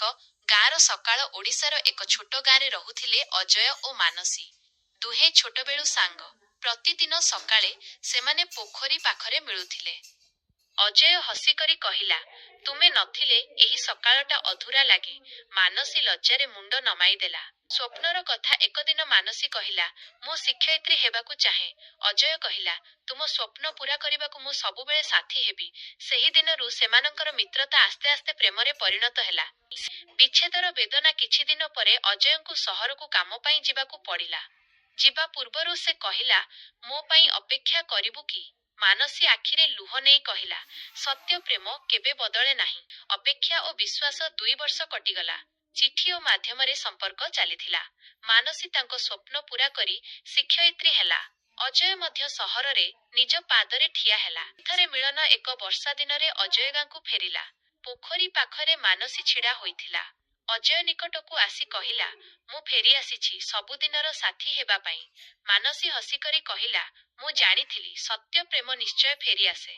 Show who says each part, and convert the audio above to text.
Speaker 1: ଏକ ଗାଁର ସକାଳ। ଓଡ଼ିଶାର ଏକ ଛୋଟ ଗାଁରେ ରହୁଥିଲେ ଅଜୟ ଓ ମାନସୀ। ଦୁହେଁ ଛୋଟବେଳୁ ସାଙ୍ଗ। ପ୍ରତିଦିନ ସକାଳେ ସେମାନେ ପୋଖରୀ ପାଖରେ ମିଳୁଥିଲେ। ଅଜୟ ହସିକରି କହିଲା, ତୁମେ ନଥିଲେ ଏହି ସକାଳଟା ଅଧୁରା ଲାଗେ। ମାନସୀ ଲଜ୍ଜାରେ ମୁଣ୍ଡ ନମାଇଦେଲା। ସ୍ୱପ୍ନର କଥା। ଏକଦିନ ମାନସୀ କହିଲା, ମୁଁ ଶିକ୍ଷୟିତ୍ରୀ ହେବାକୁ ଚାହେଁ। ଅଜୟ କହିଲା, ତୁମ ସ୍ୱପ୍ନ ପୂରା କରିବାକୁ ମୁଁ ସବୁବେଳେ ସାଥୀ ହେବି। ସେହିଦିନରୁ ସେମାନଙ୍କର ମିତ୍ରତା ଆସ୍ତେ ଆସ୍ତେ ପ୍ରେମରେ ପରିଣତ ହେଲା। ବିଚ୍ଛେଦର ବେଦନା। କିଛିଦିନ ପରେ ଅଜୟଙ୍କୁ ସହରକୁ କାମ ପାଇଁ ଯିବାକୁ ପଡ଼ିଲା। ଯିବା ପୂର୍ବରୁ ସେ କହିଲା, ମୋ ପାଇଁ ଅପେକ୍ଷା କରିବୁ କି? ମାନସୀ ଆଖିରେ ଲୁହ ନେଇ କହିଲା, ସତ୍ୟ ପ୍ରେମ କେବେ ବଦଳେ ନାହିଁ। ଅପେକ୍ଷା ଓ ବିଶ୍ୱାସ। 2 ବର୍ଷ କଟିଗଲା। ଚିଠି ଓ ମାଧ୍ୟମରେ ସମ୍ପର୍କ ଚାଲିଥିଲା। ମାନସୀ ତାଙ୍କ ସ୍ୱପ୍ନ ପୂରା କରି ଶିକ୍ଷୟିତ୍ରୀ ହେଲା। ଅଜୟ ମଧ୍ୟ ସହରରେ ନିଜ ପାଦରେ ଠିଆ ହେଲା। ଥରେ ମିଳନ। ଏକ ବର୍ଷା ଦିନରେ ଅଜୟ ଗାଁକୁ ଫେରିଲା। ପୋଖରୀ ପାଖରେ ମାନସୀ ଛିଡ଼ା ହୋଇଥିଲା। ଅଜୟ ନିକଟକୁ ଆସି କହିଲା, ମୁଁ ଫେରିଆସିଛି ସବୁଦିନର ସାଥୀ ହେବା ପାଇଁ। ମାନସୀ ହସିକରି କହିଲା, ମୁଁ ଜାଣିଥିଲି, ସତ୍ୟ ପ୍ରେମ ନିଶ୍ଚୟ ଫେରିଆସେ।